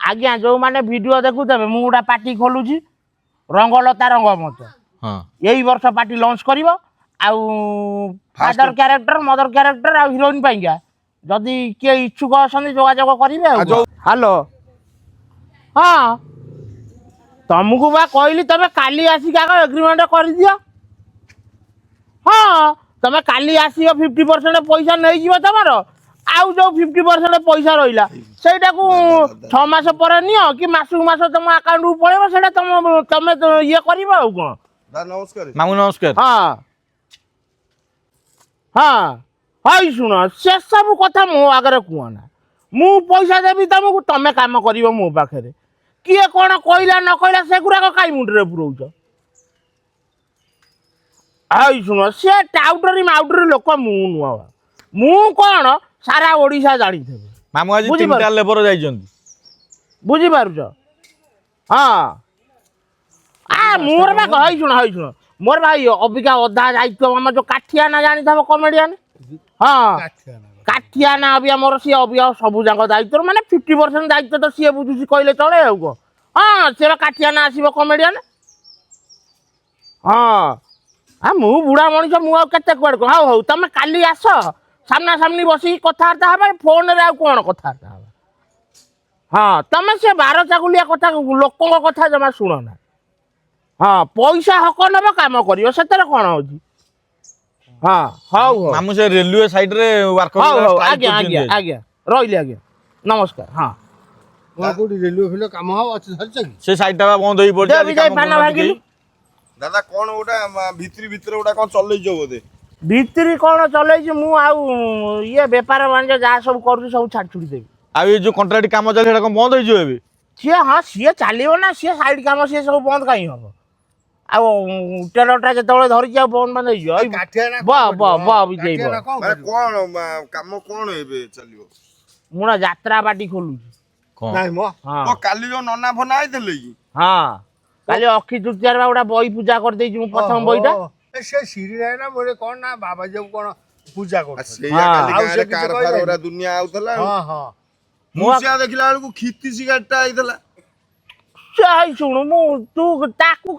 ଆଜ୍ଞା, ଯୋଉମାନେ ଭିଡ଼ିଓ ଦେଖୁଥିବେ, ମୁଁ ଗୋଟେ ପାର୍ଟି ଖୋଲୁଛି, ରଙ୍ଗଲତା ରଙ୍ଗମଞ୍ଚ। ଏଇ ବର୍ଷ ପାର୍ଟି ଲଞ୍ଚ କରିବ। ଆଉ ଫାଦର କ୍ୟାରେକ୍ଟର, ମଦର କ୍ୟାରେକ୍ଟର ଆଉ ହିରୋଇନ ପାଇଁକା ଯଦି କିଏ ଇଚ୍ଛୁକ ଅଛନ୍ତି, ଯୋଗାଯୋଗ କରିବେ। ଆଉ ହ୍ୟାଲୋ, ହଁ, ତମକୁ ବା କହିଲି, ତମେ କାଲି ଆସିକି ଆଗ ଏଗ୍ରିମେଣ୍ଟ କରିଦିଅ। ହଁ, ତମେ କାଲି ଆସିବ, 50% ପଇସା ନେଇଯିବ ତମର। ଆଉ ଯୋଉ 50% ପଇସା ରହିଲା, ସେଇଟାକୁ 6 ମାସ ପରେ ନିଅ କି ମାସକୁ ମାସ ତମ ଆକାଉଣ୍ଟକୁ ପଳେଇବ। ସେଇଟା ତମେ ତ ଇଏ କରିବ ଆଉ କ'ଣ। ଦାଦା, ନମସ୍କାର। ମାମୁଁ, ନମସ୍କାର। ହଁ, ହଇ ଶୁଣ, ସେସବୁ କଥା ମୋ ଆଗରେ କୁହ ନା। ମୁଁ ପଇସା ଦେବି ତମକୁ, ତମେ କାମ କରିବ ମୋ ପାଖରେ। କିଏ କ'ଣ କହିଲା ନ କହିଲା, ସେଗୁଡ଼ାକ କାଇଁ ମୁଣ୍ଡରେ ପୁରଉଛ? ହଇ ଶୁଣ, ସେ ଟାଉଟରି ମାଉଟରି ଲୋକ ମୁଁ ନୁହଁ। ମୁଁ କ'ଣ, ସାରା ଓଡ଼ିଶା ଜାଣିଥିବେ। ମାମୁଁ, ଆଜି ବୁଝିପାରୁଛ? 3ଟା ଲେବର ଯାଇଛନ୍ତି। ବୁଝିପାରୁଛ? ହଁ, ଆ ମୋର ବା, ହଇ ଶୁଣ, ହଇ ଶୁଣ, ମୋର ଭାଇ ଅବିକା ଅଧା ଦାୟିତ୍ୱ ଆମର ଯୋଉ କାଠିଆନା ଜାଣିଥିବ, କମେଡ଼ିଆନ। ହଁ, କାଠିଆନା ଅବିକା ମୋର, ସିଏ ଅବିକା ସବୁ ଯାକ ଦାୟିତ୍ୱ, ମାନେ 50% ଦାୟିତ୍ୱ ତ ସିଏ ବୁଝୁଛି କହିଲେ ଚଳେ। ଆଉ କ'ଣ? ହଁ, ସେ ବା କାଠିଆନା ଆସିବ, କମେଡ଼ିଆନ। ହଁ, ଆ ମୁଁ ବୁଢ଼ା ମଣିଷ, ମୁଁ ଆଉ କେତେ କୁଆଡ଼େ ହଉ ହଉ, ତମେ କାଲି ଆସ, ସାମ୍ନାସାମ୍ନି ବସିକି କଥାବାର୍ତ୍ତା ହେବା। ଫୋନରେ ଆଉ କ'ଣ କଥାବାର୍ତ୍ତା ହେବା? ହଁ, ତମେ ସେ ବାର ଚାଗୁଲିଆ କଥା, ଲୋକଙ୍କ କଥା ଜମା ଶୁଣ ନା। ହଁ, ପଇସା ହକ ନେବ, କାମ କରିବ, ସେଥିରେ କ'ଣ ଅଛି? ହଁ, ହଉ ହଉ। ମାମୁଁ, ସେ ରେଲୱେ ସାଇଡରେ ୱାର୍କର। ହଉ ହଉ, ଆଜ୍ଞା ଆଜ୍ଞା ଆଜ୍ଞା, ରହିଲି ଆଜ୍ଞା, ନମସ୍କାର। ହଁ। କଣ, କୋଉଠି ରେଲୱେ ଫେଲୱେ କାମ ହବ ଅଛି ଧରିଛ କି? ସେ ସାଇଡଟା ବା ବନ୍ଦ ହେଇ ପଡିଛି। ଦେ ଆଜି ବିଜୟ, କାମ ପାନ କରୁନାହାନ୍ତି ଭାଙ୍ଗିଲୁ। କେହି। ଦାଦା, କଣ ଗୋଟା ଭିତିରି ଭିତରେ ଗୋଟା କଣ ଚଲେଇଛ ବୋଧେ? ଭିତିରି କ'ଣ ଚଲେଇଛି ମୁଁ? ଆଉ ଇଏ ବେପାର ବାଣିଜ୍ୟ ଯାହା ସବୁ କରୁଛି, ସବୁ ଛାଡ଼ି ଛୁଡ଼ି ଦେବି। ଆଉ ଏଇ ଯୋଉ କଣ୍ଟ୍ରାକ୍ଟ କାମ ଚାଲିଛି, ସେଟା କଣ ବନ୍ଦ ହେଇଯିବ ଏବେ? ସିଏ, ହଁ, ସିଏ ଚାଲିବ ନା। ସିଏ ସାଇଡ୍ କାମ, ସିଏ ସବୁ ବନ୍ଦ କାହିଁ ହବ? ଆଉ ଟେଣ୍ଡରଟା ଯେତେବେଳେ ଧରିଛି, ଆଉ ବନ୍ଦ ବନ୍ଦ ହେଇଯିବ? ଏଇ କାଠିଆନା ବ ବ ବ ବିଜୟ, ବ। କାଠିଆନା କଣ ମାନେ କରିବ? କଣ କାମ କଣ ଏବେ ଚାଲିବ? ମୁଁ ନା ଯାତ୍ରା ପାର୍ଟି ଖୋଲୁଛି। କଣ? ନାଇଁ ମ। ହଁ। ଓ, କାଲି ଯୋଉ ନନା ଫନା ଆଇଥିଲେ କି? ହଁ, କାଲି ଅକ୍ଷି ତୃତୀୟାରେ ବା ଗୋଟେ ବହି ପୂଜା କରିଦେଇଛି ମୁଁ, ପ୍ରଥମ ବହିଟା। ଓହୋ, ଏ ସେ ସିରି ନାହିଁ ନା ମୋର କଣ ନା ବାବାଜୀ କଣ ପୂଜା ଆଉ କରୁଥିଲେ। ସେଇଆ କାଲି ଆଉ ସେ ଗାଁରେ କିଛି କାର ଫାର କହିଲେନି? ଗୁରା ଦୁନିଆ ଆଉଥିଲା ଆଉ। ହଁ ହଁ ମୁଁ ସେଇଆ ଦେଖିଲା ବେଳକୁ କ୍ଷିତିଶ ଗାଡିଟା ଆଇଥିଲା। ସେ ହେଇ ଶୁଣୁ, ମୁଁ ତୁ ତାକୁ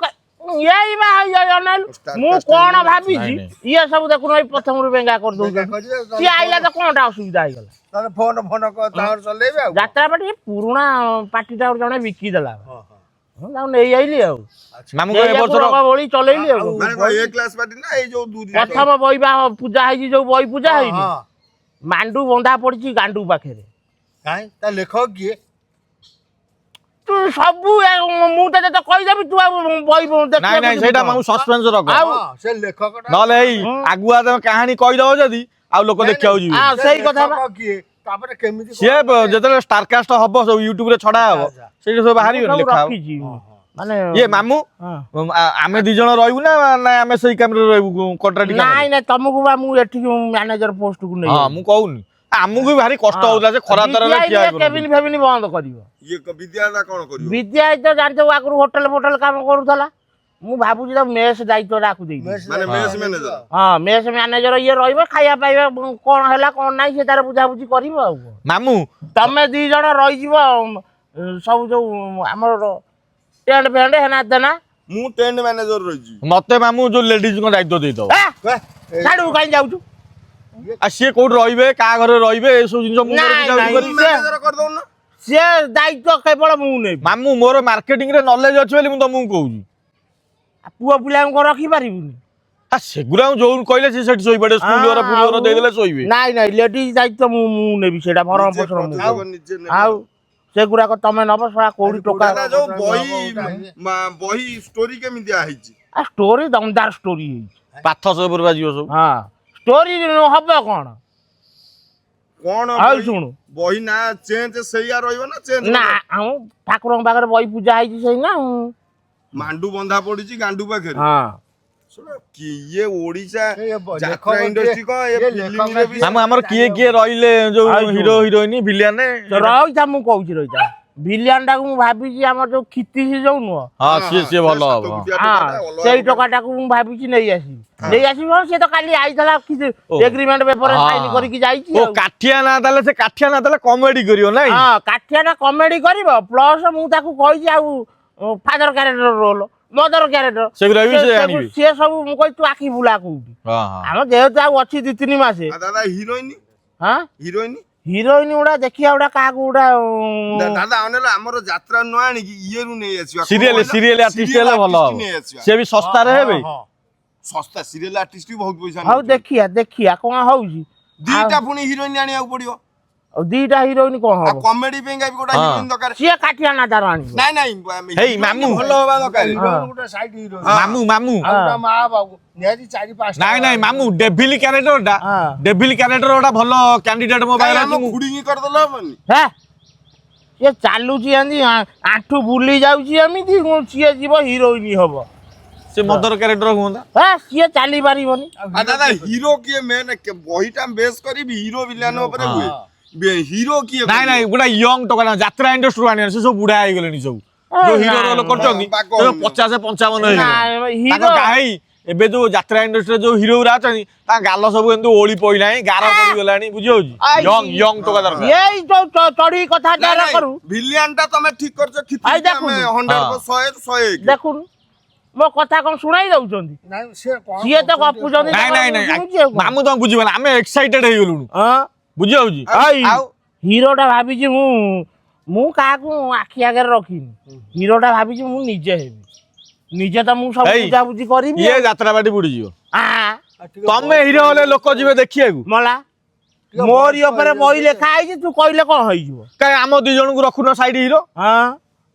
ଏଇ ବା ହେଇ ଅନେଇଲୁ, ଷ୍ଟାର ମୁଁ କାଷ୍ଟ କଣ ହେଇଗଲା। ଭାବିଛି। ନାଇଁ, ନାଇଁ। ଇଏ ସବୁ ଦେଖୁନୁ, ଏଇ ପ୍ରଥମରୁ ବେଙ୍ଗା ବେଙ୍ଗା କରିଦଉଛନ୍ତି। କରିବେ, ସିଏ ଆଇଲା ତ କଣଟା ଅସୁବିଧା ହେଇଗଲା? ତାହେଲେ ଫୋନ ଫୋନ ତାଙ୍କର ଚଲେଇବେ ଆଉ କଣ? ଯାତ୍ରା ପାର୍ଟି, ପୁରୁଣା ପାର୍ଟିଟା ଜଣେ ବିକିଦେଲା। ହଁ ହଁ ମୁଁ ତାକୁ ନେଇ ଆଇଲି ଆଉ ମାମୁଁ, କଣ ଏ ସେଇଆକୁ ବର୍ଷର ରଙ୍ଗ ବୋଳି ଚଲେଇଲି ଆଉ। ମାନେ କଣ ଏ କ୍ଲାସ ପାର୍ଟି ନା ଏଇ ଯୋଉ ଦୁରି? ପ୍ରଥମ ବହି ବା ପୂଜା ହେଇଛି, ଯୋଉ ବହି ପୂଜା ହେଇନି, ମାଣ୍ଡୁ ବନ୍ଧା ପଡିଛି ଗାଣ୍ଡୁ ପାଖରେ। କାଇଁ, ତା ଲେଖକ କିଏ? ତୁ ସବୁ ମୁଁ ତତେ ତ କହିଦେବି, ତୁ ଆଉ ବହି ନାଇଁ ଦେଖିବାକୁ ନାଇଁ ଯିବୁ ସେଇଟା କଣ? ମାମୁଁ, ସସ୍ପେନ୍ସ ରଖ। ଆଉ ହଁ, ସେ ଲେଖକଟା ନହେଲେ ଏଇ ଆଗୁଆ ତମେ କାହାଣୀ କହିଦବ ଯଦି, ଆଉ ଲୋକ ନାଇଁ, ଦେଖିବାକୁ ନାଇଁ। ଯିବେ। ହଁ, ସେ ସେଇ କଥା ବା। ଲେଖକ କିଏ, ତାପରେ କେମିତି ସିଏ କଣ ଯେତେବେଳେ ଷ୍ଟାରକାଷ୍ଟ ହବ, ସବୁ ୟୁଟ୍ୟୁବ ରେ ଛଡା ହବ, ଆଚ୍ଛା। ସେଇଠି ସବୁ ବାହାରିବନି, ସବୁ ଲେଖା ହବ। ରଖିଛି ମାନେ। ଇଏ ମାମୁଁ, ଆମେ ଦି ଜଣ ରହିବୁ ନା ନାଇଁ, ଆମେ ସେଇ କାମରେ ରହିବୁ, କଣ୍ଟ୍ରାକ୍ଟ? ନାଇଁ ନାଇଁ, ତମକୁ ବା ମୁଁ ଏଠିକି ମ୍ୟାନେଜର ପୋଷ୍ଟକୁ ନେଇ ହଁ, ମୁଁ କହୁନି, ଆମକୁ ବି ଭାରି କଷ୍ଟ ହଉଥିଲା ସେ ଖରା ତରାରେ ଠିଆ ହେଇପଡୁଥିଲେ। କେବିନ ଫେବିନ ବନ୍ଦ କରିବ। ଇଏ ବିଦ୍ୟା କଣ କରିବ? ବିଦ୍ୟା ତ ଜାଣିଥିବୁ, ଆଗରୁ ହୋଟେଲ ଫୋଟେଲ କାମ କରୁଥିଲା। ମୁଁ ଭାବୁଛି ତାକୁ ମେସ୍ ଦାୟିତ୍ୱଟା ଆକୁ ଦେଇଦେବି। ମେସ୍ ମାନେ ଦାୟିତ୍ୱ ମେସ୍ ମ୍ୟାନେଜର? ହଁ, ମେସ୍ ମ୍ୟାନେଜର ଇଏ ରହିବ। ଖାଇବା ପାଇବା କଣ ହେଲା କଣ ନାହିଁ, ସେ ତାର ବୁଝାବୁଝି କରିବ ଆଉ କଣ। ମାମୁଁ, ତମେ ଦି ଜଣ ରହିଯିବ ସବୁ ଯୋଉ ଆମର ଟେଣ୍ଟ ଫେଣ୍ଟ ହେନା ତେନା। ମୁଁ ଟେଣ୍ଟ ମ୍ୟାନେଜର ରହିଛି। ମତେ ମାମୁଁ ଯୋଉ ଲେଡିଜଙ୍କ ଦାୟିତ୍ୱ ଦେଇଦବ। ଛାଡୁ, କାହିଁ ଯାଉଛୁ? ଆଉ ସିଏ କୋଉଠି ରହିବେ, କାହା ଘରେ ରହିବେ, ଏସବୁ ଜିନିଷ ମୁଁ ମୋର ନାଇଁ, ବୁଝାବୁଝି ନାଇଁ। କରିବି। ମ୍ୟାନେଜର କରିଦଉନ। ସିଏ ଦାୟିତ୍ୱ କେବଳ ମୁଁ ନେବି। ମାମୁଁ, ମୋର ମାର୍କେଟିଂ ରେ ନଲେଜ ଅଛି ବୋଲି ମୁଁ ତମକୁ କହୁଛି। ଆଉ ପୁଅ ପିଲାଙ୍କୁ ରଖିପାରିବୁନି? ଆ ସେଗୁରା ଯୋଉ କହିଲେ ସେ ସେଠି ଶୋଇପଡେ, ସ୍କୁଲ ଘର ଫୁଲ ଘର ଦେଇଦେଲେ ଶୋଇବେ। ନାଇଁ ନାଇଁ, ଲେଡିଜ ଦାୟିତ୍ୱ ମୁଁ ନେବି, ସେଇଟା ଭରଣ ନିଜେ ପୋଷଣ ମୁଁ ପ୍ରତିଯୋଗ କରିବି। ନିଜେ ନେବେ। ଆଉ ସେଗୁଡାକ ତମେ ନବ, ଶଳା କୋଉଠି ଟୋକା। ଦାଦା, ଯୋଉ ବହି ବହି ଷ୍ଟୋରି କେମିତିଆ ହେଇଛି? ଆ ଷ୍ଟୋରି ଦମଦାର ଷ୍ଟୋରି ହେଇଛି। ପାଥସ ଉପରେ ବାଜିବ ସବୁ। ହଁ, ଷ୍ଟୋରି ହବ କଣ? କଣ ଆଉ ଶୁଣୁ। ବହି ନା ଚେଞ୍ଜ ସେଇଆ ରହିବ ନା ଚେଞ୍ଜ? ନା, ଆମ ଠାକୁରଙ୍କ ପାଖରେ ବହି ପୂଜା ହେଇଛି ସେଇ ନା ଆଉ। ମାଣ୍ଡୁ ବନ୍ଧା ପଡିଛି ଗାଣ୍ଡୁ ପାଖରେ। ହଁ। ଶୁଣ, କି ଇଏ ଓଡିଶା ସେ ଯାତ୍ରା ଲେଖକ କିଏ? ଇଣ୍ଡଷ୍ଟ୍ରି କଣ ଏ ଇଏ ଫିଲ୍ମରେ ଲେଖକ ବି ମାମୁଁ, ଆମର କିଏ କିଏ ରହିଲେ ଯୋଉ ଆଉ ଶୁଣୁ। Hero heroine villain? ରହିଥା, ମୁଁ କହୁଛି, ରହିଥା। ଭିଲିଆନ ଟାକୁ ମୁଁ ଭାବିଛି ଆମର ଯୋଉ କ୍ଷିତିଶ ଯୋଉ ନୁହଁ। ହଁ, ସିଏ ସିଏ ଭଲ ହବ। ହଁ, ସେଇ ଟୋକାଟାକୁ ମୁଁ ଭାବିଛି ନେଇ ଆସିବି, ନେଇ ଆସିବି। ହଁ, ସିଏ ତ କାଲି ଆଇଥିଲା। ଏଗ୍ରିମେଣ୍ଟ ପେପର ସାଇନ କରିକି ଯାଇଛି। ଓ ଆଉ। କାଠିଆ ନା ତାହେଲେ, ସେ କାଠିଆ ନା ତାହେଲେ କମେଡି କରିବ ନାଇଁ? ହଁ, କାଠିଆ ଟା କମେଡି କରିବ, ପ୍ଲସ ମୁଁ ତାକୁ କହିଛି ଆଉ ଫାଦର କ୍ୟାରେକ୍ଟର ରୋଲ, ମଦର କ୍ୟାରେକ୍ଟର ସେଗୁରା ବି ସେ ଆଣିବେ। ସିଏ ସବୁ। ମୁଁ କହିଛି ତୁ ଆଖି ବୁଲା କୋଉଠି। ହଁ ହଁ ଆମ ଯେହେତୁ ଆଉ ଅଛି 2-3 ମାସ। ଦାଦା, ହିରୋଇନ? ହଁ। ହିରୋଇନ? ହିରୋଇନ ଗୁଡା ଦେଖିବା, ଗୁଡା କାହାକୁ ଗୁଡା। ଦାଦା, ଅନେଇଲ, ଆମର ଯାତ୍ରା ନ ଆଣିକି ଇଏରୁ ନେଇ ଆସିବା। କଣ ସିରିଏଲ କହିଲ? ସିରିଏଲ ଆର୍ଟିଷ୍ଟ ସିରିଏଲ ହେଲେ ଭଲ artist ହବ। ନେଇ ଆସିବା। ସିଏ ବି ଶସ୍ତାରେ ହେବେ। ଶସ୍ତା ସିରିଏଲ ଆର୍ଟିଷ୍ଟ ବି ବହୁତ ପଇସା ହଉ। ନଉଛନ୍ତି। ଦେଖିବା, ଦେଖିବା କଣ ହଉଛି। ଦିଟା ପୁଣି ହିରୋଇନ ଆଣିବାକୁ ପଡିବ। ଆଉ ଦିଟା ହିରୋଇନ କଣ ଆଉ ହବ? କମେଡି ପାଇଁକା ବି ଗୋଟେ ହିରୋଇନ ଦରକାର। ସିଏ କାଠିଆ ନା ତାର ଆଣିବ। ନାଇଁ ନାଇଁ, ଆମେ ହେଇ, heroine ମାମୁଁ। ଭଲ ହବା ଦରକାର। ହିରୋଇନ ଗୋଟେ, ସାଇଡ ହିରୋଇନ। ମାମୁଁ, ମାମୁଁ। ଆଉ ଗୋଟେ ମା ବାବୁ ନିହାତି ଚାରି ପାଞ୍ଚଟା। ନାଇଁ ନାଇଁ ମାମୁଁ, ଡେଭିଲ କ୍ୟାରେକ୍ଟର ଟା, ଡେଭିଲ କ୍ୟାରେକ୍ଟର ଗୋଟା ଭଲ କ୍ୟାଣ୍ଡିଡେଟ ମୋ କାଇଁ, ପାଖରେ ଆମ ଅଛି ମୁଁ। ଖୁଡିଙ୍କି କରିଦେଲେ ହବନି? ହେ, ସିଏ ଚାଲୁଛି ଏମିତି ଆଣ୍ଠୁ ବୁଲି ଯାଉଛି ଏମିତି, ସିଏ ଯିବ ହିରୋଇନ ହବ? ସେ ମଦର କ୍ୟାରେକ୍ଟର ହୁଅନ୍ତା। ହେ, ସିଏ ଚାଲି ପାରିବନି। ଆଉ ଦାଦା, ହିରୋ କିଏ ମେନ୍? ବହିଟା ବେସ୍ କରିବି ହିରୋ ଭିଲିଆନ ଉପରେ ହୁଏ। ହିରୋ କିଏ ନାଇଁ କରିବ? ନାଇଁ, ଗୋଟେ ୟଙ୍ଗ ଟୋକା ନା, ଯାତ୍ରା ଇଣ୍ଡଷ୍ଟ୍ରିରୁ ଆଣିବା। ସେ ସବୁ ବୁଢା ହେଇଗଲେଣି ସବୁ। ଏ ଯୋଉ ହିରୋ ନାଇଁ, ରୋଲ କରୁଛନ୍ତି, ବାଗ ସେ ହଉନି। 50-55 ନାଇଁ, ହେଇଗଲେଣି। ତାଙ୍କ ହିରୋ ଗାଇ ଏବେ ଯୋଉ ଯାତ୍ରା ଇଣ୍ଡଷ୍ଟ୍ରିରେ ଯୋଉ ହିରୋ ଗୁରା ଅଛନ୍ତି, ତାଙ୍କ ଗାଲ ସବୁ ଏମିତି ଓଳି ପଇଲାଣି, ଗାର ପଡିଗଲାଣି, ବୁଝିହଉଛି? ୟଙ୍ଗ ୟଙ୍ଗ ଟୋକା ଦରକାର। ଏଇ ଯୋଉ ଚଢି କଥା ନାଇଁ, ନାଇଁ, କରୁ। ଭିଲିଆନ ଟା ତମେ ଠିକ କରିଛ। I, ଦେଖୁନୁ। 100 100 101। ଦେଖୁନୁ, ମୋ କଥା କଣ ଶୁଣାଇ ଦଉଛନ୍ତି? ନାଇଁ, ସେ କଣ ସିଏ ତ କହୁଛନ୍ତି? ଗପୁଛନ୍ତି। ନାଇଁ ନାଇଁ ନାଇଁ ଶୁଣୁଛି ଆଉ କଣ? ମାମୁଁ, ତମେ ବୁଝିବନି, ଆମେ ଏକ୍ସାଇଟେଡ ହେଇଗଲୁଣୁ। ହଁ। ବୁଝିହଉଛି? ଏଇ, ଆଉ ହିରୋଟା ଭାବିଛି ମୁଁ ମୁଁ କାହାକୁ ଆଖି ଆଗରେ ରଖିନି। ହିରୋଟା ଭାବିଛି ମୁଁ ନିଜେ ହେବି, ନିଜେ ତ ମୁଁ ସବୁ ଏଇ, ବୁଝାବୁଝି କରିବି। ଇଏ ଆଉ। ଯାତ୍ରା ପାଟି ବୁଡିଯିବ। ଆ, ଆଉ ଟିକେ ତମେ ବୟସ ହିରୋ ହେଲେ ଲୋକ ଯିବେ ଦେଖିବାକୁ। ମଲା, ଟିକେ ମୋରି ବୟସ ଉପରେ ବହି ହେଇଯାଉଛି। ଲେଖା ହେଇଛି, ତୁ କହିଲେ କଣ ହେଇଯିବ? କାଇଁ, ଆମ ଦି ଜଣଙ୍କୁ ରଖୁନ ସାଇଡ ହିରୋ। ହଁ,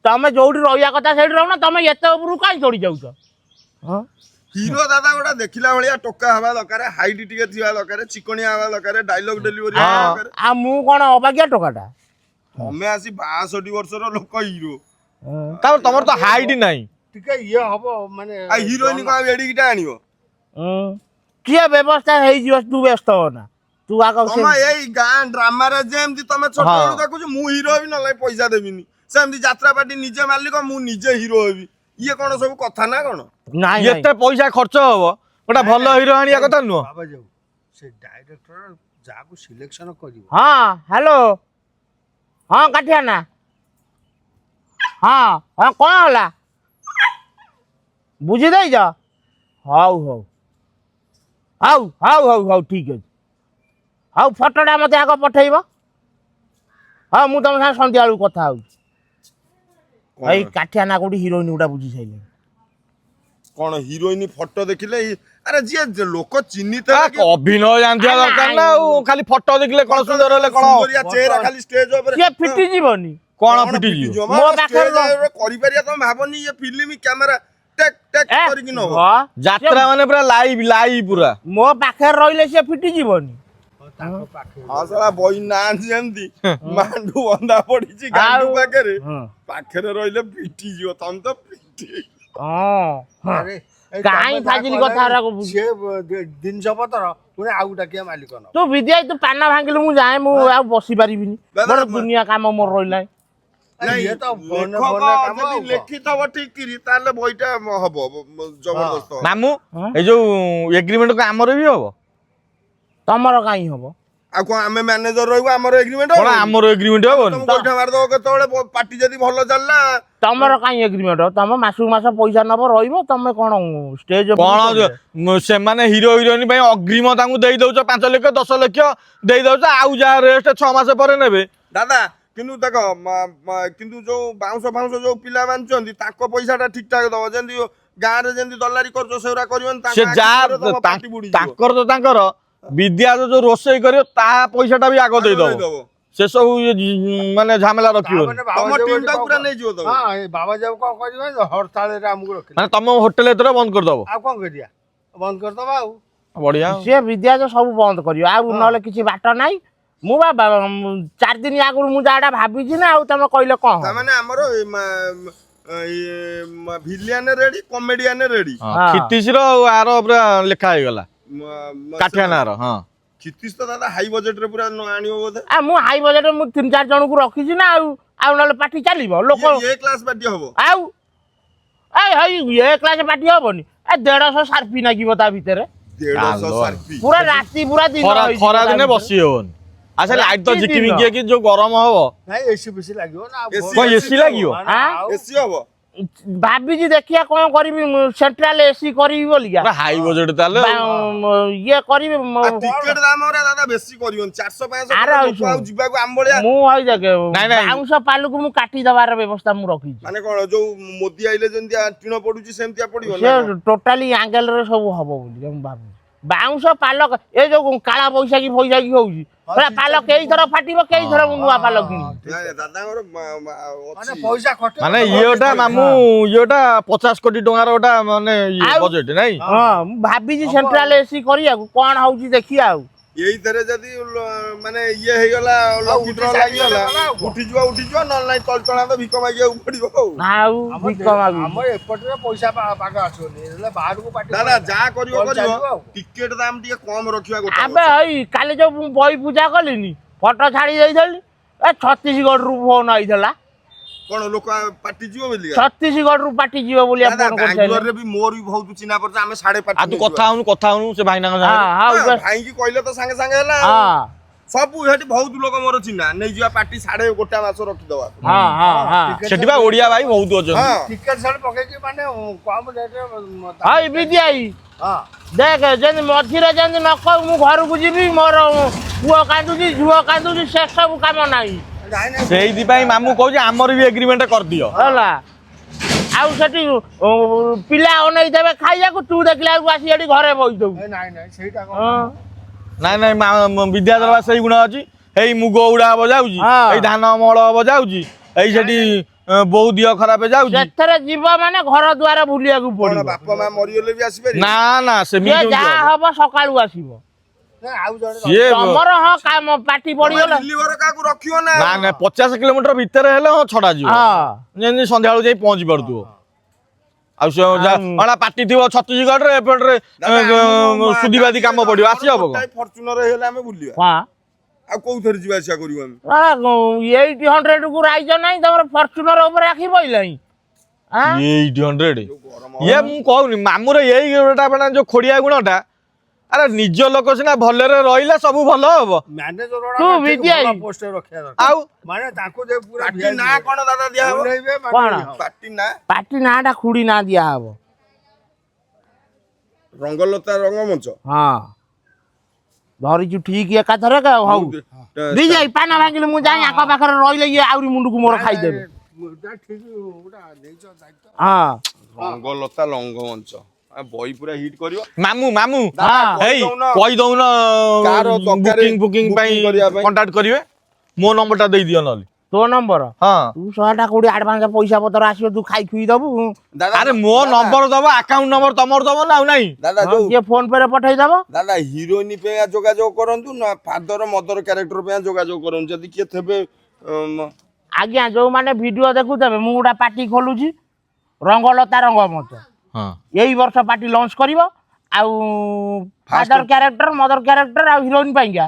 ତମେ ଯୋଉଠି ରହିବା କଥା ସେଇଠି ରହୁନ। ତମେ ଏତେ ଉପରକୁ କାଇଁ ଚଢି ଯାଉଛ? ହଁ। ହିରୋ ଦାଦା, ଗୋଟେ ଦେଖିଲା ଭଳିଆ ଟୋକା ହବା ଦରକାର, ହାଇଟ୍ ଟିକେ ଥିବା ଦରକାର, ଚିକଣିଆ ହବା ଦରକାର, ଡାଇଲଗ ଡେଲିଭରି ହବା ଦରକାର। ଆଉ ମୁଁ କଣ ଅବାଗିଆ ଟୋକାଟା? ତମେ ଆସି 62 ବର୍ଷର ଲୋକ ହିରୋ। ତାପରେ ତମର ତ ହାଇଟ୍ ନାହିଁ। ଟିକେ ଇଏ ହବ ମାନେ। ଆଉ ହିରୋଇନ କଣ ଏଡିକିଟା ଆଣିବ? ହୁଁ, କିଏ ବ୍ୟବସ୍ଥା ହେଇଯିବ, ତୁ ବ୍ୟସ୍ତ ହନା। ତୁ ଆଗ ସେ ତମ ଏଇ ଗାଁ ଡ୍ରାମାରେ ଯେମିତି ତମେ ଛୋଟ ବେଳୁ ଦେଖୁଛୁ, ମୁଁ ହିରୋ ହେବି ନହେଲେ ପଇସା ଦେବିନି, ସେମିତି ଯାତ୍ରା ପାର୍ଟି ନିଜେ ମାଲିକ, ମୁଁ ନିଜେ ହିରୋ ହେବି, ଇଏ କଣ ସବୁ କଥା ନା କଣ? ନାଇଁ ନାଇଁ। ଏତେ ପଇସା ଖର୍ଚ୍ଚ ହବ, ଗୋଟେ ଭଲ ହିରୋ ଆଣିବା କଥା ନୁହଁ? ବାବା ଯାଉ, ସେ ଡାଇରେକ୍ଟର ଯାହାକୁ ସିଲେକ୍ସନ କରିବ। ହଁ, ହ୍ୟାଲୋ, ହଁ କାଠିଆ ନା, ହଁ ହଁ, କଣ ହେଲା? ବୁଝି ଦେଇଛ? ହଉ ହଉ ହଉ ହଉ ହଉ ହଉ, ଠିକ୍ ଅଛି। ହଉ, ଫଟୋଟା ମୋତେ ଆଗ ପଠେଇବ। ହଁ, ମୁଁ ତମ ସାଙ୍ଗେ ସନ୍ଧ୍ୟା ବେଳକୁ କଥା ହେଉଛି। ଏଇ କାଠିଆ ନା କୋଉଠି ହିରୋଇନ ଗୁଡ଼ା ବୁଝି ସାରିଲେଣି। କଣ ହିରୋଇନ ଫଟୋ ଦେଖିଲେ ଆରେ ଯିଏ ଯେ ଲୋକ ଚିହ୍ନିଥିବେ କି ଅଭିନୟ ଜାଣିଥିବା ଦରକାର ନା ଆଉ। ଖାଲି ଫଟୋ ଦେଖିଲେ କଣ ସୁନ୍ଦର ହେଲେ କଣ ହବ? ସୁନ୍ଦରିଆ ଚେହେରା ଖାଲି ଷ୍ଟେଜ ଉପରେ ସିଏ ଫିଟି ଯିବନି। କଣ ଫିଟିଯିବ? ମୋ ପାଖରେ କରିପାରିବା ତମେ ଭାବନି, ଇଏ ଫିଲ୍ମ କ୍ୟାମେରା ଟେକ୍ ଟେକ୍ ଏ, କରିକି ନବ। ହଁ, ଯାତ୍ରା ମାନେ ପୁରା ଲାଇଭ ଲାଇଭ ପୁରା। ମୋ ପାଖରେ ରହିଲେ ସିଏ ଫିଟି ଯିବନି। ତାଙ୍କ ପାଖରେ ହଁ, ଶଳା ବହି ନାହାନ୍ତି, ଯେମିତି ମାଣ୍ଡୁ ବନ୍ଧା ପଡିଛି ଗାଣ୍ଡୁ ପାଖରେ, ପାଖରେ ରହିଲେ ପିଟିଯିବ। ତମେ ତ ପିଟି ହଁ ହଁ ଆରେ, ଏଇ କାଇଁ ତମେ ଯାହା ଫାଜିଲି କହିଲାଣି, କଥା ଗୁରାକ ବୁଝୁ। ସିଏ ଜିନିଷ ପତ୍ର ପୁଣି ଆଉ ଗୋଟା ମାଲିକ ନବ। ତୁ ବିଦ୍ୟା, ତୁ ପାନ ଭାଙ୍ଗିଲୁ, ମୁଁ ଯାଏ, ମୁଁ ଆଉ ବସି ପାରିବିନି। ଦାଦା, ମୋର ଦୁନିଆ କାମ ମୋର ରହିଲାଣି। ନାଇଁ, ଇଏ ତ ଫୋନରେ ଲେଖକ ଫୋନରେ କାମ ଯଦି ଆଉ କଣ? ଲେଖିଥବ ଠିକ କରି ତାହେଲେ ବହିଟା ହବ ଜବରଦସ୍ତ ହବ। ମାମୁଁ, ହଁ? ଏଇ ଯୋଉ ଏଗ୍ରିମେଣ୍ଟ ଆମର ବି ହବ? ତମର କାହିଁ ହବ? ଆଉ କଣ, ଆମେ ମ୍ୟାନେଜର ରହିବୁ, ଆମର ଏଗ୍ରିମେଣ୍ଟ? କଣ ଆମର ଏଗ୍ରିମେଣ୍ଟ ହବନି? ତମେ ଗୋଇଠା ମାରିଦବ କେତେବେଳେ, ପାର୍ଟି ଯଦି ଭଲ ଚାଲିଲା। ତମର କାହିଁ ଏଗ୍ରିମେଣ୍ଟ? ତମେ ମାସକୁ ମାସ ପଇସା ନବ, ରହିବ। ତମେ କଣ ଷ୍ଟେଜ? କଣ ସେମାନେ ହିରୋ ହିରୋଇନ ପାଇଁ ଅଗ୍ରିମ ତାଙ୍କୁ ଦେଇ ଦଉଛ, 5 ଲକ୍ଷ 10 ଲକ୍ଷ ଦେଇ ଦଉଛ, ଆଉ ଯାହା ରେଷ୍ଟ 6 ମାସ ପରେ ନେବେ। ଦାଦା, କିନ୍ତୁ ଦେଖ, କିନ୍ତୁ ଯୋଉ ବାଉଁଶ ଫାଉଁଶ ଯୋଉ ପିଲା ବାନ୍ଧୁଛନ୍ତି, ତାଙ୍କ ପଇସା ଟା ଠିକ ଠାକ ଦବ। ଯେମିତି ଗାଁରେ ଯେମିତି ଦଲାରି କରୁଛ, ସେଗୁରା କରିବନି। ତାଙ୍କ ସେ ଆଖି ଯାହା ମୁହଁରେ ତମ ପାଟି ବୁଡିଯିବ। ତାଙ୍କର ତ ତାଙ୍କର, ବିଦ୍ୟା ଯୋଉ ରୋଷେଇ କରିବ ତା ପଇସା ଟା ବି ଆଗ ଆଗ ଦେଇଦବ। ଦେଇଦବ। ସେ ସବୁ ଇଏ ମାନେ ଝାମେଲା ରଖିବନି। ତାମାନେ ତମ ବାବା ଟିମ୍ ଯୋଉ ଟା କଣ ପୁରା ନେଇଯିବ ତମେ। ହଁ, ଏ ବାବା ଯାଉ କଣ କରିବେ, ହରତାଳରେ ଆମକୁ ରଖିଲେ। ମାନେ ତମ ହୋଟେଲ ଏଥର ବନ୍ଦ କରିଦବ? ଆଉ କଣ କରିବା, ବନ୍ଦ କରିଦବା ଆଉ। ବଢିଆ। ସିଏ ବିଦ୍ୟା ତ ସବୁ ବନ୍ଦ କରିବ, ଆଉ ନହେଲେ କିଛି ବାଟ ନାହିଁ। ମୁଁ ବା 4 ଦିନ ଆଗରୁ ମୁଁ ଯାହାଟା ଭାବିଛି ନା, ଆଉ ତମେ କହିଲେ କଣ ହବ? ତାମାନେ ଆମର ଭିଲିଆନ ରେଡି, କମେଡିଆନ ରେଡି। ହଁ, କ୍ଷିତିଶର ଆଉ ଆର ପୁରା ଲେଖା ହେଇଗଲା, କାଠିଆ ନାର, ହଁ। କ୍ଷିତିଶ ତ ଦାଦା ହାଇ ବଜେଟ ରେ ପୁରା ଆଣିବ ବୋଧେ। ଆ, ମୁଁ ହାଇ ବଜେଟ୍ ମୁଁ ତିନି ଚାରି ଜଣଙ୍କୁ ରଖିଛି ନା, ଆଉ ଆଉ ନହେଲେ ପାଟି ଚାଲିବ ଲୋକ? ଏ କ୍ଲାସ ପାର୍ଟି ହବ। ଆଉ ଏଇ ହେଇ ଏ କ୍ଲାସ ପାଟି ହବନି? ଏ 150 ସାର୍ପି ନାଗିବ ତା ଭିତରେ। 150 ଚାଲ। ସାର୍ପି? ପୁରା ରାତି ପୁରା ଦିନ ଖରା ହେଇଯିବ ଖରା ତା ଦିନେ ଭିତରେ। ବସି ହବନି। ଆଚ୍ଛା, ଲାଇଟ୍ ତ ରାତି ଝିକିମିକି ଦିନ। ହେଇକି ଯୋଉ ଗରମ ହବ। ନାଇଁ, ଏସି ଫେସି ଲାଗିବ ନା ଆଉ? AC କଣ ଏସି ଲାଗିବ? ମାନେ ଆଁ? ଆଉ ଏସି ହବ। ଭାବିଛି, ଦେଖିବା କଣ କରିବି। ସେଣ୍ଟ୍ରାଲ ଏସି କରିବି ବୋଲିକା। ପୁରା ହାଇ ବଜେଟ୍ ତାହେଲେ ଆଉ। ଇଏ କରିବି ଟିକେଟ ଦାମ ଗୁରା ଦାଦା ବେଶୀ କରିବନି, 400 500। ଆରେ ଆଉ ଲୋକ ଶୁଣ। ଆଉ ଯିବାକୁ ଆମ ଭଳିଆ ମୁଁ ହଇ ଦେଖେ, ନାଇଁ, ନାଇଁ। ବାଉଁଶ ପାଲକୁ ମୁଁ କାଟି ଦବାର ବ୍ୟବସ୍ଥା ମୁଁ ରଖିଛି। ମାନେ କଣ, ଯୋଉ ମୋଦି ଆଇଲେ ଯେମିତିଆ ଟିଣ ପଡୁଛି ସେମିତିଆ ପଡିବ ସେ ନା କଣ? ଟୋଟାଲି ଆଙ୍ଗେଲରେ ସବୁ ହବ ବୋଲି ମୁଁ ଭାବୁଛି। ବାଉଁଶ ପାଲ ଏ ଯୋଉ କାଳା ବୈଶାଖୀ ଫୈଶାଖୀ ହଉଛି, ପୁରା ପାଲ କେଇ ଥର ଫାଟିବ, କେଇ ଥର ମୁଁ ନୂଆ ପାଲ କିଣିବି। ନାଇଁ, ନାଇଁ, ଦାଦାଙ୍କର ମାନେ ଅଛି। ପଇସା ଖର୍ଚ୍ଚ ମାନେ ଇଏଟା ମାମୁଁ, ଇଏଟା 50 କୋଟି ଟଙ୍କାର ଗୋଟା ମାନେ ଆଉ- ବଜେଟ୍ ନାଇଁ? ହଁ, ମୁଁ ଭାବିଛି ସେଣ୍ଟ୍ରାଲ ଏସି କରିବାକୁ। କଣ ହଉଛି ଦେଖିବା ଆଉ। ଏଇଥିରେ ଯଦି ମାନେ ଇଏ ହେଇଗଲା, ଲକି ଡ୍ର ଉଠି ଲାଗିଗଲା, ଚାଲିଗଲା ଆଉ କଣ? ଉଠିଯିବ ଉଠିଯିବ, ନହେଲେ ନାଇଁ ତଳତଳା ତ ଭିକ ମାଗିବାକୁ ପଡିବ ଆଉ। ଆଉ ଆମ ଭିକ ମାଗିବି। ଆମ ଏପଟରେ ପଇସା ପାଗ ଆସିବନି, ହେଲେ ବାହାରକୁ ପାଟି ଦାଦା, ଯାହା କରିବ ବଲ କରିବ, ଚାଲିବ ଆଉ। ଟିକେଟ ଦାମ ଟିକେ କମ ରଖିବା ଗୋଟେ ଆବେ ବର୍ଷ। ଏଇ କାଲି ଯୋଉ ମୁଁ ବହି ପୂଜା କଲିନି, ଫଟୋ ଛାଡି ଦେଇଥିଲି, ଏ ଛତିଶଗଡ଼ରୁ ଫୋନ ଆଇଥିଲା। କଣ, ଲୋକ ପାଟି ଯିବ ବୋଲି? ଛତିଶଗଡ଼ରୁ ପାଟି ଯିବ ବୋଲି ଦାଦା, ଫୋନ କରିଥିଲେ। ବାଙ୍ଗାଲୋରରେ ବି ମୋର ବି ବହୁତ ଚିହ୍ନା ପରିଚୟ, ଆମେ ସାଢେ ଆଉ ପାଟି ତୁ କଥା ହଉନୁ, କଥା ହଉନୁ ସେ ଭାଇନାଙ୍କ ହଁ। ସାଙ୍ଗରେ। ହଁ, ବେଶ। ଭାଇକି କହିଲେ ତ ସାଙ୍ଗେ ସାଙ୍ଗେ ହେଲା ଆଉ। ସବୁ ସେଠି ବହୁତ ଲୋକ ମୋର ଚିହ୍ନା, ନେଇଯିବା ପାଟି 1.5 ମାସ ରଖିଦବା। ହଁ ହଁ ହଁ ସେଠି ବା ଓଡିଆ ଭାଇ ବହୁତ ଅଛନ୍ତି। ହଁ। ଟିକେଟ ସାଡେ ପକେଇକି ମାନେ କମ ରେଟରେ। ହଇ ବିଦ୍ୟାଇ, ହଁ। ଦେଖ, ଯେମିତି ମଝିରେ ଯେମିତି ନ କହିବୁ ମୁଁ ଘରକୁ ଯିବି, ମୋର ପୁଅ କାନ୍ଦୁଛି, ଝିଅ କାନ୍ଦୁଛି, ସେ ସବୁ କାମ ନାହିଁ। ନାଇଁ ନାଇଁ। ସେଇଥିପାଇଁ ମାମୁଁ କହୁଛି ଆମର ବି ଏଗ୍ରିମେଣ୍ଟ କରିଦିଅ। ହେଲା, ଆଉ ସେଠି ପିଲା ଅନେଇ ଦେବେ ଖାଇବାକୁ, ତୁ ଦେଖିଲା ବେଳକୁ ଆସି ଏଠି ଘରେ ବସିଥିବୁ। ଏ ନାଇଁ ନାଇଁ, ସେଇଟା କଣ? ହଁ। ନାଇଁ ନାଇଁ, ବିଦ୍ୟାଧର ବା ସେଇ ଗୁଣ ଅଛି। ଏଇ ମୁଗ ଉଡା ହବ ଯାଉଛି, ଏଇ ଧାନ ଅମଳ ହବ ଯାଉଛି, ଏଇ ସେଠି ବୋଉ ଦିହ ଖରାପ ଯାଉଛି। ସେଥିରେ ଯିବ ମାନେ ଘର ଦ୍ୱାର ବୁଲିବାକୁ କଣ, ପଡିବ। ବାପା ମା ମରିଗଲେ ବି ଆସିପାରିବେ? ନା ନା, ସେମିତି ସିଏ କେମିତି ଯାହା ହବ? ହବ ସକାଳୁ ଆସିବ। ନାଇଁ, ଆଉ ଜଣେ ସିଏ ତମର ହଁ କାମ ପାଟି ପଡିଗଲା। ରିଲିଭର କାହାକୁ ରଖିବ ନା? ନା ନା, 50 କିଲୋମିଟର ଭିତରେ ହେଲେ ହଁ ଛଡା ଯିବ, ଯେମିତି ସନ୍ଧ୍ୟାବେଳକୁ ଯାଇ ପହଞ୍ଚି ପାରୁଥିବ। ଆଉ ସେ ଅଣା ପାଟି ଥିବ ଛତିଶଗଡ଼ରେ, ଏପଟରେ ସୁଧିବାଦି କାମ ପଡିବ, ଆସି ହବ କଣ? ଫର୍ଚୁନର ହେଇଗଲେ ଆମେ ବୁଲିବା। ଆଉ କୋଉଥରେ ଯିବା ଆସିବା କରିବୁ ଆମେ? 800 କୁ ରାଇଜ ନାହିଁ, ତମର ଫର୍ଚୁନର ଉପରେ ଆଖି ପଇଲାଣି ଆଁ? 800। ଯୋଉ ଗରମ। ଇଏ ମୁଁ କହୁନି ମାମୁର ଏଇ ଗୁଣଟା, ମାନେ ଯୋଉ ଖୋଡିଆ ଗୁଣଟା। ଆରେ ନିଜ ଲୋକ ସିନା ଭଲରେ ରହିଲେ ସବୁ ଭଲ ହବ। ମ୍ୟାନେଜର ତୁ ବିଦ୍ୟା- ପୋଷ୍ଟରେ ରଖିବା ଦରକାର। ଆଉ ମାନେ ତାଙ୍କୁ ଯେ ପୁରା ପାର୍ଟି ନାଁ କଣ ଦାଦା ଦିଆହବ? ଓହ୍ଲେଇବେ ମାନେ କଣ? ଇଏ ହବ। ପାର୍ଟି ନାଁ? ପାର୍ଟି ନାଁଟା ଖୁଡି ନାଁ ଦିଆହବ। ରଙ୍ଗଲତା ରଙ୍ଗମଞ୍ଚ। ହଁ, ଧରିଛୁ ଠିକ ଏକାଥରେ। ହଉ ବିଜୟ, ପାନ ଭାଙ୍ଗିଲି, ମୁଁ ଯାଇ ଆଙ୍କ ପାଖରେ ରହିଲେ ଇଏ ଆହୁରି ମୁଣ୍ଡକୁ ମୋର ଖାଇଦେବେ। ନାଇଁ, ଠିକ ଗୋଟା ନେଇଛ ଦାୟିତ୍ୱ। ହଁ। ରଙ୍ଗଲତା ରଙ୍ଗମଞ୍ଚ ଆ, ବହି ପୁରା ହିଟ୍ କରିବ। ମାମୁଁ ମାମୁଁ, ହେଇ କହିଦଉନ। କହିଦଉନ। କାହାର ଦରକାର ବୁକିଂ ଫୁକିଂ ପାଇଁ booking କରିବା ପାଇଁ? କଣ୍ଟାକ୍ଟ କରିବେ, ମୋ ନମ୍ବରଟା ଦେଇଦିଅ ନହେଲେ। ତୋ ନମ୍ବର? ହଁ। ତୁ 100ଟା କୋଉଠି ଆଡଭାନ୍ସ ପଇସା ପତ୍ର ଆସିବ, ତୁ ଖାଇ ଖୁଇ ଦବୁ। ଦାଦା, ଆରେ ମୋ ଦାଦା, ନମ୍ବର ଦବ, ଆକାଉଣ୍ଟ ନମ୍ବର ତମର ଦବ ନା ଆଉ ନାଇଁ? ଦାଦା, ହଁ, ଯୋଉ କିଏ ଫୋନ ପେ ରେ ପଠେଇ ଦବ। ଦାଦା, ହିରୋଇନ ପାଇଁ ଯୋଗାଯୋଗ କରନ୍ତୁ ନା ଫାଦର ମଦର କ୍ୟାରେକ୍ଟର ପାଇଁ ଯୋଗାଯୋଗ କରନ୍ତୁ, ଯଦି କିଏ ଥେବେ ଆଜ୍ଞା, ଯୋଉମାନେ ଭିଡିଓ ଦେଖୁଥିବେ, ମୁଁ ଗୋଟେ ପାର୍ଟି ଖୋଲୁଛି, ରଙ୍ଗଲତା ରଙ୍ଗମଞ୍ଚ। ଏଇ ବର୍ଷ ପାର୍ଟି ଲଞ୍ଚ କରିବ। ଆଉ ଫାଦର କ୍ୟାରେକ୍ଟର, ମଦର କ୍ୟାରେକ୍ଟର ଆଉ ହିରୋଇନ ପାଇଁକା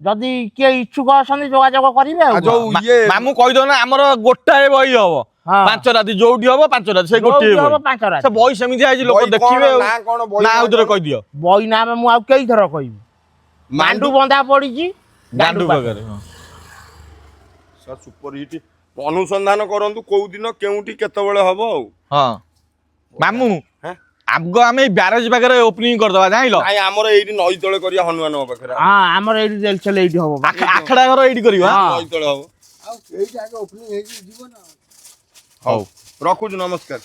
ଯଦି କିଏ ଇଚ୍ଛୁକ ଅଛନ୍ତି ଯୋଗାଯୋଗ କରିବେ। ଆଉ ଆଉ ଯୋଉ ଇଏ ମାମୁଁ କହିଦଉ ନା, ଆମର ଗୋଟାଏ ବହି ହବ, 5 ରାତି। ଯୋଉଠି ହବ 5 ରାତି, ସେ ଗୋଟିଏ ଯୋଉଠି ହବ ବହି। 5 ରାତି। ସେ ବହି ସେମିତି ହେଇଛି, ଲୋକ ବହି କଣ? ଦେଖିବେ ଆଉ। ନାଁ କଣ ବହି? ନା, ନାଁ ଆଉ ଥରେ କଣ? କହିଦିଅ। ବହି ନାମ ମୁଁ ଆଉ କେଇ ଥର କହିବି? ମାଣ୍ଡୁ ବନ୍ଧା ପଡିଛି ଗାଣ୍ଡୁ ପାଖରେ, ହଁ। Super hit. ଅନୁସନ୍ଧାନ କରନ୍ତୁ କୋଉ ଦିନ କେଉଁଠି କେତେବେଳେ ହବ ଆଉ। ହଁ ମାମୁଁ, ହେଁ? ଆଗ ଆମେ ଏଇ ବ୍ୟାରେଜ ପାଖରେ ଓପନିଂ କରିଦବା, ଜାଣିଲ? ନାଇଁ, ଆମର ଏଇଠି ନଈ ତଳେ କରିବା, ହନୁମାନଙ୍କ ପାଖରେ। ହଁ, ଆମର ଏଇଠି ରେଲସେଲ ଏଇଠି ହବ ବା। ଆଖଡା ଘର ଏଇଠି କରିବା। ନଈ ତଳେ ହବ। ଆଉ ଏଇଠି ଆଗ ଓପନିଂ ହେଇକି ଯିବ ନା। ହଉ। ରଖୁଛୁ, ନମସ୍କାର।